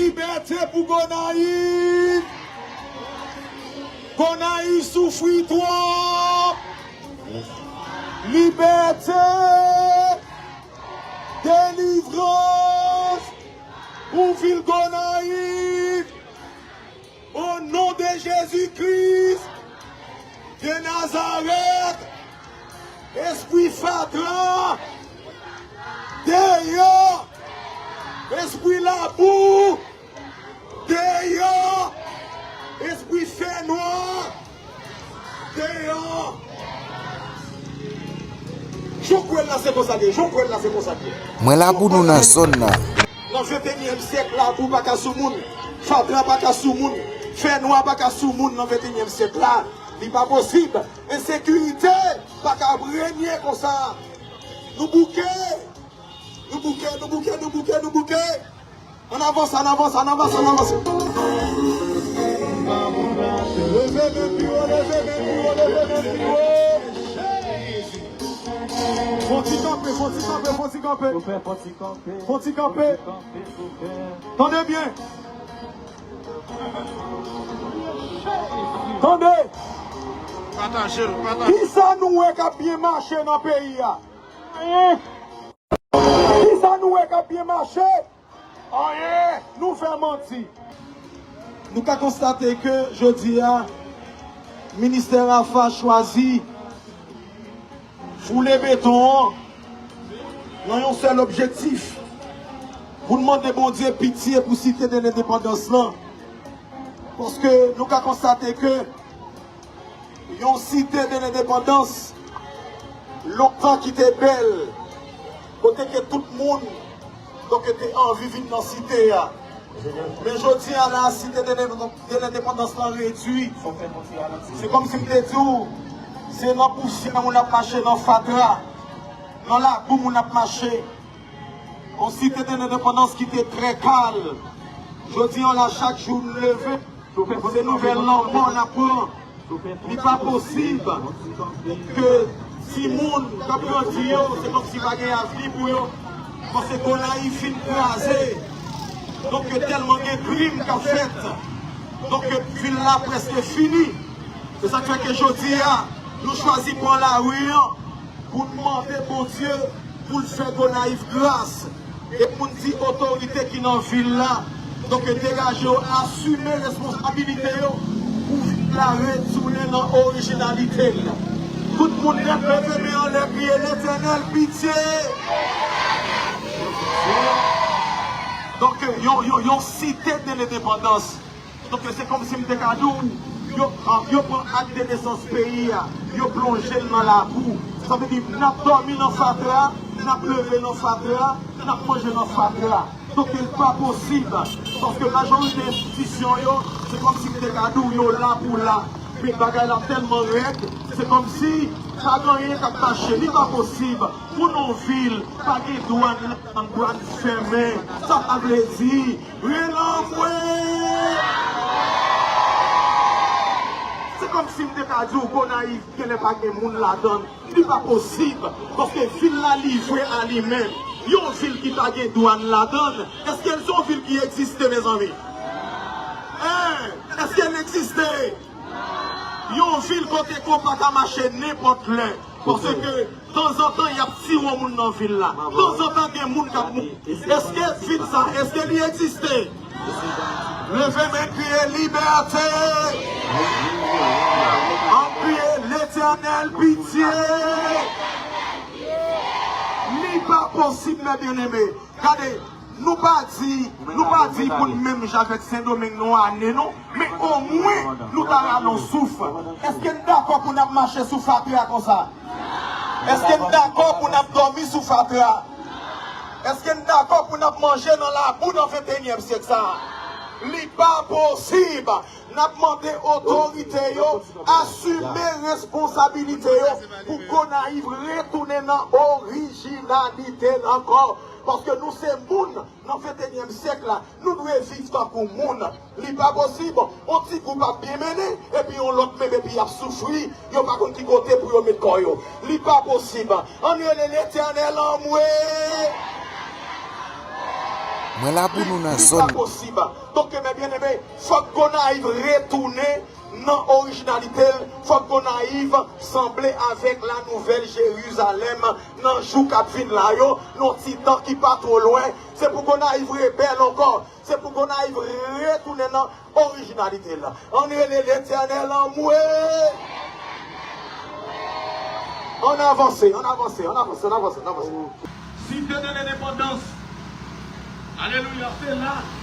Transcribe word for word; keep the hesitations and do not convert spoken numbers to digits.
Libète pou Gonayiv! Gonayiv soufri twòp! Libète! Delivrans pou vil Gonayiv! O non de Jezi Kris de Nazarèt, espri fatra, deyò, espri labou, deyò, espri fènwa, deyò. Jan w kwè l la, se konsa l ye. Jan w kwè l la, se konsa l ye. Mwen la pou nou nan zòn nan. Nan ventenyèm syèk, labou pa ka sou moun, fatra pa ka sou moun, fènwa pa ka sou moun nan ventenyèm syèk la. Li pa posib. Ensekirite pa ka renye konsa. Nou bouke. Nou bouke, nou bouke, nou bouke, nou bouke. Ann avanse, ann avanse, ann avanse, ann avanse. Leve men pi wo, leve men pi wo, leve men pi wo. Fon ti kanpe, fon ti kanpe, fon ti kanpe. Fon ti kanpe. Tande byen. Tande. Pataje l, pataje. Kisa nou wè k ap byen mache nan peyi a? Kisa nou wè k ap byen mache? Anyen, nou fè manti. Nou ka konstate ke jodi a, ministè Rafa chwazi foule beton an nan yon sèl objektif, pou n mande Bondye pitye pou Site de Lendepandans lan. Paske nou ka konstate ke yon Site de Lendepandans lontan ki te bèl, kote ke tout moun, donk, te anvi vin nan site a. Men jodi a la, Site de Lendepandans lan redui. Se kòmsi m te di w, se nan pousyè moun ap mache, nan fatra, nan labou moun ap mache. Yon Site de Lendepandans ki te trè kal. Jodi a la, chak jou n leve, se nouvèl lanmò n ap pran. Li pa posib ke timoun k ap grandi yo, se kòmsi pa gen avni pou yo. Paske Gonayiv fin kraze. Donk, tèlman gen krim k ap fèt. Donk, vil la prèske fini. Se sa k fè ke jodi a, nou chwazi pran lari an pou n mande Bondye pou l fè Gonayiv gras. E pou n di otorite ki nan vil la, donk, degaje yo, asime responsabilite yo pou vil la retounen nan orijinalite l. Tout moun nèt leve men anlè, kriye, Letènèl, pitye! Donk, yon, yon, yon Site de Lendepandans. Donk, se kòmsi m te ka di w, yo, ah, yo pran ak de nesans peyi a, yo plonje l nan labou. Sa vle di, n ap dòmi nan fatra, n ap leve nan fatra, n ap manje nan fatra. Donk, li pa posib, paske majorite enstitisyon yo, se kòmsi m te ka di w, yo la pou la. Men bagay la tèlman rèd, se kòmsi pa gen anyen k ap mache, li pa posib. Pou nou vil, pa gen dwàn, dwàn fèmen. Sa ta vle di, relanmwe! Se kòmsi m te ka di w, Gonayiv, genlè pa gen moun ladan l. Li pa posib, paske vil la livre a li menm. Yon vil ki pa gen dwàn ladan l, èske l se yon vil ki egziste, mezanmi? Hein? Èske l egziste? Yon vil kote ke w pa ka mache nenpòt lè. Paske tanzantan, y ap tiye yon moun nan vil la. Tanzantan, gen moun k ap mouri. Èske vil sa, èske li egziste? Leve men, kriye libète! Ann kriye, Letènèl, pitye! Li pa posib, mè byeneme. Gade, nou pa di, nou pa di pou n menm jan avèk Sendomeng nou ane non, men omwen nou ta rale yon souf. Èske n dakò pou n ap mache sou fatra konsa? Èske n dakò pou n ap dòmi sou fatra? Èske n dakò pou n ap manje nan labou nan venteyinyèm syèk sa a? Li pa posib. N ap mande otorite yo asime responsabilite yo pou Gonayiv retounen nan orijinalite l ankò. Paske nou se moun nan venteyinyèm syèk la, nou dwe viv tankou moun. Li pa posib, yon ti gwoup ap byen mennen, epi yon lòt menm epi y ap soufri, yo pa konn ki kote pou yo met kò yo. Li pa posib. Ann rele Letènèl anmwe! Mwen la pou nou nan zòn. Donk, mes bien-aimés, fòk Gonayiv retounen nan orijinalite l, fòk Gonayiv sanble avèk la Nouvèl Jerizalèm nan jou k ap vin la yo, nan ti tan ki pa twò lwen. Se pou Gonayiv rebèl ankò. Se pou Gonayiv retounen nan orijinalite l. Ann rele Letènèl anmwe. Ann avanse, ann avanse, ann avanse, ann avanse, ann avanse. Site de lendepandans. Alelouya, se la.